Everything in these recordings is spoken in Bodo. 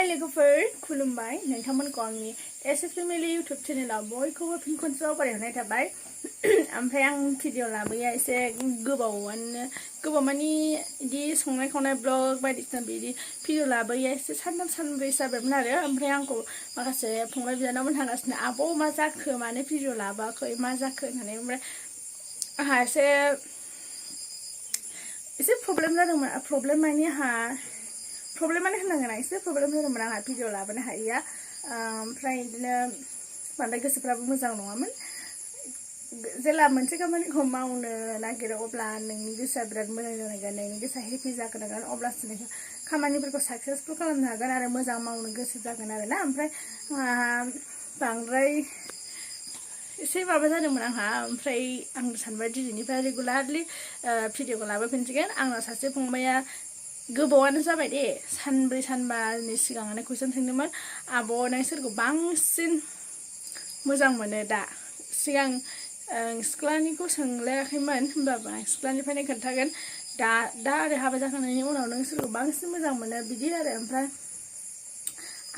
लोगोफोर खुलुमबाय नोंथांमोनखौ आंनि Ssfamily YouTube चेनेलाव बयखौबो फिन खनसेबाव बरायहरनाय थाबाय। ओमफ्राय आं भिडिअ लाबोया एसे गोबाव मानि इदि संनाय खावनाय ब्लग बायदिसिना बिदि भिडिअ लाबोया एसे सानथाम सानब्रै जाबायमोन आरो ओमफ्राय आंखौ माखासे फंबाय बिनानावमोन थांगासिनो आब' मा जाखो माने भिडिअ लाबोआखै मा जाखो होननानै ओमफ्राय आंहा एसे प्रब्लेम जादोंमोन प्रब्लेम माने आंहा प्रब्लेमानो होननांगोन आं एसे प्रब्लेम जादोंमोन आंहा भिडिअ लाबोनो हायैया ओमफ्राय बिदिनो बांद्राय गोसोफ्राबो मोजां नङामोन जेला मोनसे खामानिखौ मावनो नागिरो अब्ला नोंनि गोसोआ बिराद मोजां जानांगोन नोंनि गोसोआ हेपि जागोन अब्लासो नों खामानिफोरखौ साक्सेसफुल खालामनो हागोन आरो मोजां मावनो गोसो जागोन आरोना ओमफ्राय बांद्राय एसे माबा जादोंमोन आंहा ओमफ्राय आं सानबाय दिनैनिफ्राय रेगुलारलि भिडिअखौ लाबोफिनसिगोन आंनाव सासे फंबाया गोबावानो जाबाय दे सानब्रै सानबानि सिगाङानो कुइसन सोंदोंमोन आब' नों सोरखौ बांसिन मोजां मोनो दा सिगां सिख्लानिखौ सोंलायाखैमोन होमबाबो आं सिख्लानिफ्रायनो खोन्थागोन दा आरो हाबा जाखांनायनि उनाव नों सोरखौ बांसिन मोजां मोनो बिदि आरो ओमफ्राय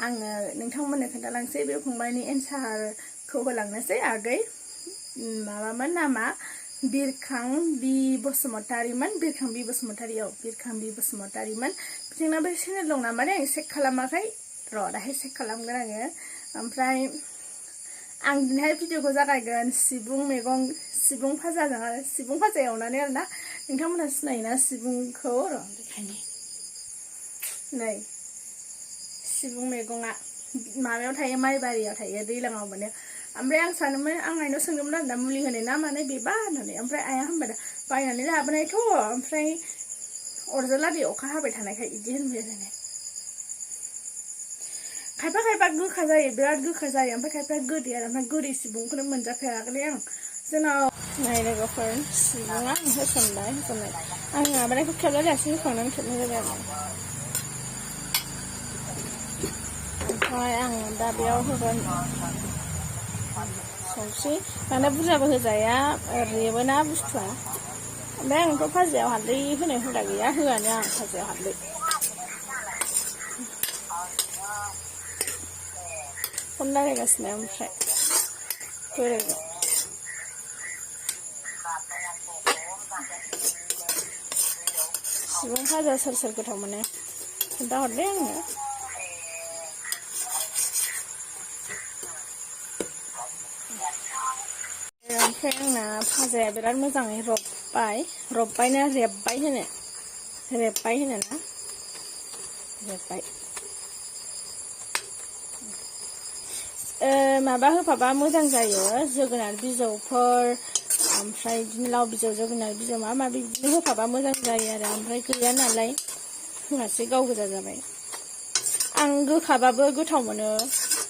आङो नोंथांमोननो खोन्थालांसै बे फंबायनि एन्सारखौ होलांनोसै आगै माबामोन नामा बिरखां बि बसुमतारीमोन बिरखां बि बसुमतारीमोन बिथांनाबो चेनेल दं नामा दे आं चेक खालामाखै र' दाहाय चेक खालामगोन आङो ओमफ्राय आं दिनैहाय भिडिअखौ जागायगोन सिबुं फाजाजों आरो सिबुं फाजा एवनानै आरोना नोंथांमोनहा सिनायोना सिबुंखौ र' बेखायनो नै सिबुं मैगङा माबायाव थायो माइबारियाव थायो दैलाङाव मोनो ओमफ्राय आं सानोमोन आं आइनाव सोंदोंमोन आरोना मुलि होनाय ना माने बेबा होननानै ओमफ्राय आइया होनबाय बायनानै लाबोनायथ' ओमफ्राय अरजाला दे अखा हाबाय थानायखाय इदि होनबाय आरो खायफा गोखा जायो बिराद गोखा जायो ओमफ्राय खायफा गोदै आरो ओमफ्राय गोदै सिबुंखौनो मोनजाफेराखै आं जोंनाव नाय लोगोफोर सिबुङा होसननाय आं माबानायखौ खेबला जासिनो होखांनानै खेबनाय जाबाय आरो ओमफ्राय आं दा बेयाव होगोन संख्रि माने बुरजाबो होजाया रेबोना बुस्थुआ ओमफ्राय आंथ' भाजायाव हालदै होनाय हुदा गैया होआनो आं भाजायाव हालदै फन रायलायगासिनो ओमफ्राय बोरायखौ सिबुं भाजा सोर गोथाव मोनो खोन्थाहरदे आंनो ओमफ्राय आंना भाजाया बिराद मोजाङै रबबायना रेब्बाय होनो ना रेब्बाय माबा होफाबा मोजां जायो जोगोनार बिजौफोर ओमफ्राय बिदिनो लाव बिजौ जोगोनार बिजौ माबा माबि बिदिनो होफाबा मोजां जायो आरो ओमफ्राय गैया नालाय होआसै गाव गोजा जाबाय आं गोखाबाबो गोथाव मोनो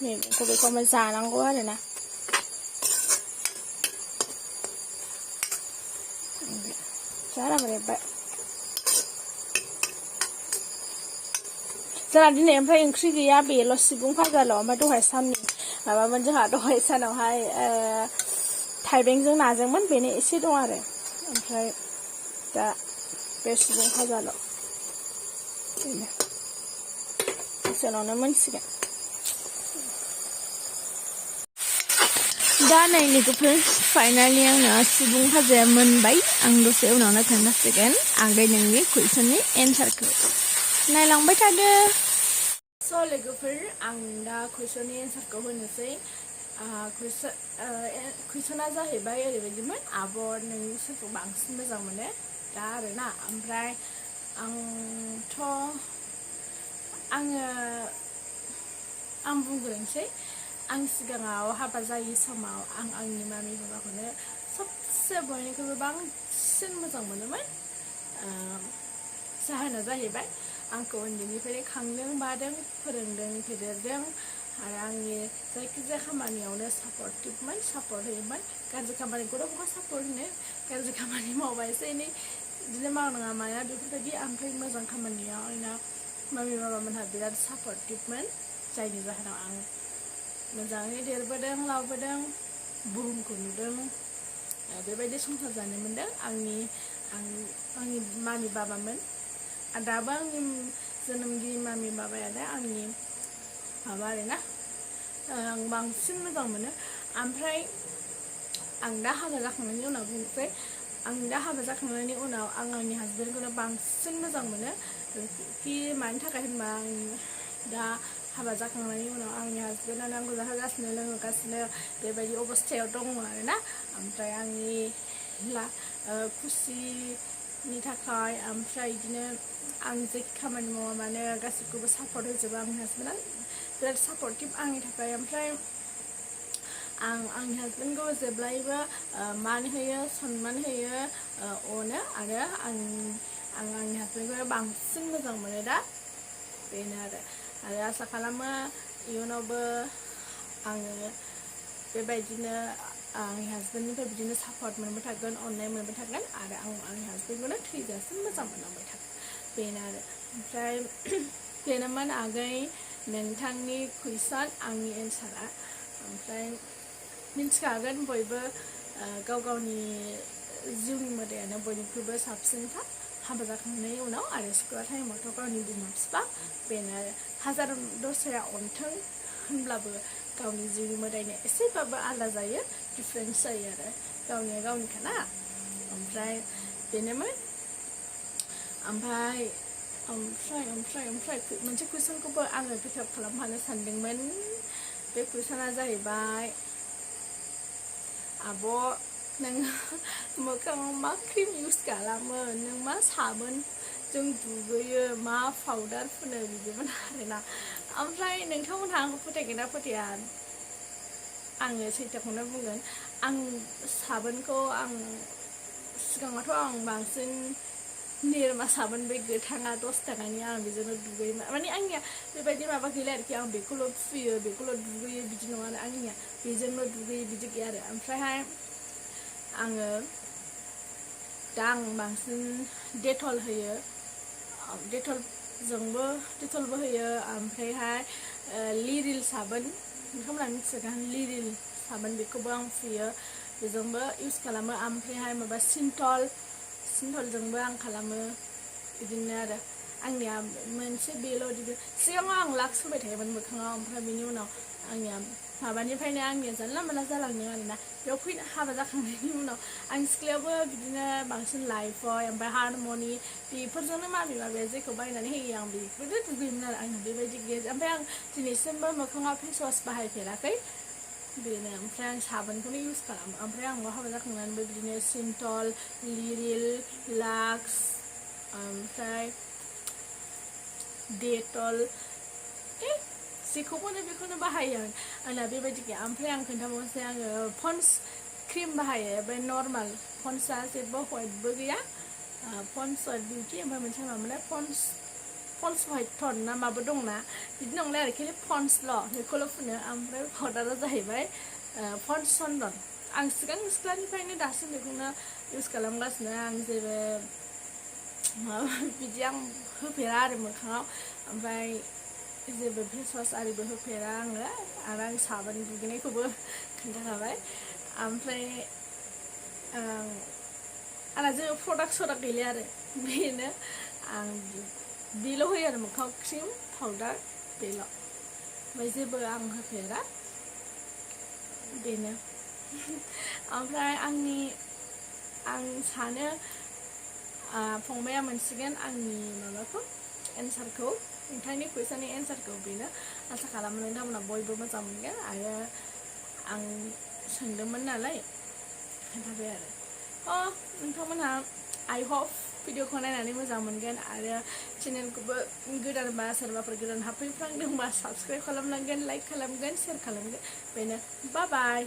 मैगंखौ बेखौ जानांगौ आरोना जोंहा दिनै ओमफ्राय ओंख्रि गैया बेल' सिबुं भाजाल' ओमफ्राय दहाय साननि माबामोन जोंहा दहाय सानावहाय थाइबेंजों नाजोंमोन बेनो एसे दं आरो ओमफ्राय दा बे सिबुं भाजाल' बेनो जोंनावनो मोनसिगोन दा नै लोगोफोर फाइनालि आंना सिबुं भाजाया मोनबाय आं दसे उनावनो खोन्थासिगोन आगै नोंनि कुइसननि एन्सारखौ नायलांबाय थादो स' लोगोफोर आं दा कुइसननि एन्सारखौ होनोसै कुइसना जाहैबाय ओरैबायदिमोन आब' नों सोरखौ बांसिन मोजां मोनो दा आरोना ओमफ्राय आं बुंग्रोनोसै आं सिगाङाव हाबा जायै समाव आं आंनि मामि बाबाखौनो सबसे बयनिख्रुइबो बांसिन मोजां मोनोमोन जाहोना जाहैबाय आंखौ उन्दैनिफ्रायनो खांदों बादों फोरोंदों फेदेरदों आरो आंनि जायखिजाया खामानियावनो सापर्ट होयोमोन गाज्रि खामानिखौथ' बहा सापर्ट होनो गाज्रि खामानि मावबा एसे एनै बिदिनो मावनाङा माया बेफोरबायदि ओमफ्राय मोजां खामानियाव आंना मामि बाबामोनहा बिराद सापर्टिभमोन जायनि जाहोनाव आं मोजाङै देरबोदों लावबोदों बुहुमखौ नुदों बेबायदि संसार जानो मोनदों आंनि मामि बाबामोन दाबो आंनि जोनोमगिरि मामि बाबायानो आंनि माबा आरोना आं बांसिन मोजां मोनो ओमफ्राय आं दा हाबा जाखांनायनि उनाव बुंनोसै आं दा हाबा जाखांनायनि उनाव आं आंनि हासबेन्डखौनो बांसिन मोजां मोनो कि मानि थाखाय होनबा आं दा हाबा जाखांनायनि उनाव आंनि हासबेन्डआनो आंखौ जाहोगासिनो लोंहोगासिनो बेबायदि अबस्थायाव दङ आरोना ओमफ्राय आंनि खुसिनि थाखाय ओमफ्राय बिदिनो आं जेखि खामानि मावा मानो गासिबखौबो सापर्ट होजोबो आंनि हासबेन्डआ बिराद सापर्टिभ आंनि थाखाय ओमफ्राय आं आंनि हासबेन्डखौ जेब्लायबो मान होयो सनमान होयो अनो आरो आं आंनि हासबेन्डखौ बांसिन मोजां मोनो दा बेनो आरो आसा खालामो इयुनावबो आङो बेबायदिनो आंनि हासबेन्डनिफ्राय बिदिनो सापर्ट मोनबाय थागोन अननाय मोनबाय थागोन आरो आं आंनि हासबेन्डखौनो थैजासिम मोजां मोनलांबाय थागोन बेनो आरो ओमफ्राय बेनोमोन आगै नोंथांनि कुइसन आंनि एन्सारा ओमफ्राय मिन्थिखागोन बयबो गाव गावनि जिउनि मोदायानो बयनिख्रुइबो साबसिनखा हाबा जाखांनायनि उनाव आरो स्कुल टाइमावथ' गावनि बिमा बिफा बेनो आरो हाजार दस्राया अनथों होनब्लाबो गावनि जिउनि मोदायनो एसेबाबो आलादा जायो डिफारेन्स जायो आरो गावनिया गावनिखाना ओमफ्राय बेनोमोन ओमफ्राय मोनसे कुइसनखौबो आङो पिकआप खालामफानो सानदोंमोन बे कुइसना जाहैबाय आब' नोङो मोखाङाव मा क्रिम इउज खालामो नों मा साबोनजों दुगैयो मा पाउडार फुनो बिदिमोन आरोना ओमफ्राय नोंथांमोनहा आंखौ फोथायगोन ना फोथाया आङो सैथोखौनो बुंगोन आं साबोनखौ आं सिगाङावथ' आं बांसिन निरमा साबोन बे गोथाङा 10 थाखानि आं बेजोंनो दुगैयोमोन माने आंनिया बेबायदि माबा गैला आरोखि आं बेखौल' फुयो बेखौल' दुगैयो बिदि नङा आरो आंनिया बेजोंल' दुगैयो बिदि गैया आरो ओमफ्रायहाय आङो दा आं बांसिन डेटल होयो डेटलबो होयो ओमफ्रायहाय लिरिल साबोन नोंथांमोनहा मिथिगोन लिरिल साबोन बेखौबो आं फुयो बेजोंबो इउज खालामो ओमफ्रायहाय माबा सिन्थलजोंबो आं खालामो बिदिनो आरो आंनिया मोनसे बेल' सिगाङाव आं लाक्स होबाय थायोमोन मोखाङाव ओमफ्राय बेनि उनाव आंनिया माबानिफ्रायनो आंनिया जानला मोनला जालांदों आरोना बेयाव हाबा जाखांनायनि उनाव आं सिख्लायावबो बिदिनो बांसिन लाइफय ओमफ्राय हारमनि बेफोरजोंनो माबाया जेखौ बायनानै होयो आं बेखौनो दुगैयोमोन आरो आंहा बेबायदि गैया ओमफ्राय आं दिनैसिमबो मोखाङाव फेस वास बाहायफेराखै बेनो ओमफ्राय आं साबोनखौनो इउज खालामो ओमफ्राय आं हाबा जाखांनानैबो बिदिनो सिन्थल लिरिल लाक्स ओमफ्राय डेटल जेखौ मोनो बेखौनो बाहायो आंना बेबायदि गैया ओमफ्राय आं खोन्थाबावनोसै आङो पन्स क्रिम बाहायो बे नर्माल पन्सआ जेबो हवाइटबो गैया पन्स हवाइट बिउटि ओमफ्राय मोनसे माबालाय पन्स हवाइट टन ना माबो दंना बिदि नंलाय आरो खालि पन्सल' बेखौल' फुनो ओमफ्राय पाउडारा जाहैबाय पन्स चन्दन आं सिगां सिख्लानिफ्रायनो दासिम बेखौनो इउज खालामगासिनो आं जेबो बिदि आं होफेरा आरो मोखाङाव ओमफ्राय जेबो फेस वास आरिबो होफेरा आङो आरो आं साबोन दुगैनायखौबो खोन्थाखाबाय ओमफ्राय आंना जेबो प्रडाक्ट गैला आरो बेनो आं बेल' होयो आरो मोखाङाव क्रिम पाउडार बेल' ओमफ्राय जेबो आं होफेरा बेनो ओमफ्राय आं सानो फंबाया मोनसिगोन आंनि माबाखौ एन्सारखौ नोंथांनि कुइसननि एन्सारखौ बेनो आसा खालामो नोंथांमोना बयबो मोजां मोनगोन आरो आं सोंदोंमोन नालाय खोन्थाबाय आरो नोंथांमोनहा आइ होप भिडिअखौ नायनानै मोजां मोनगोन आरो चेनेलखौबो गोदानबा सोरबाफोर गोदान हाबफैफ्लांदोंबा साबस्क्राइब खालामनांगोन लाइक खालामगोन शेयार खालामगोन बेनो बाय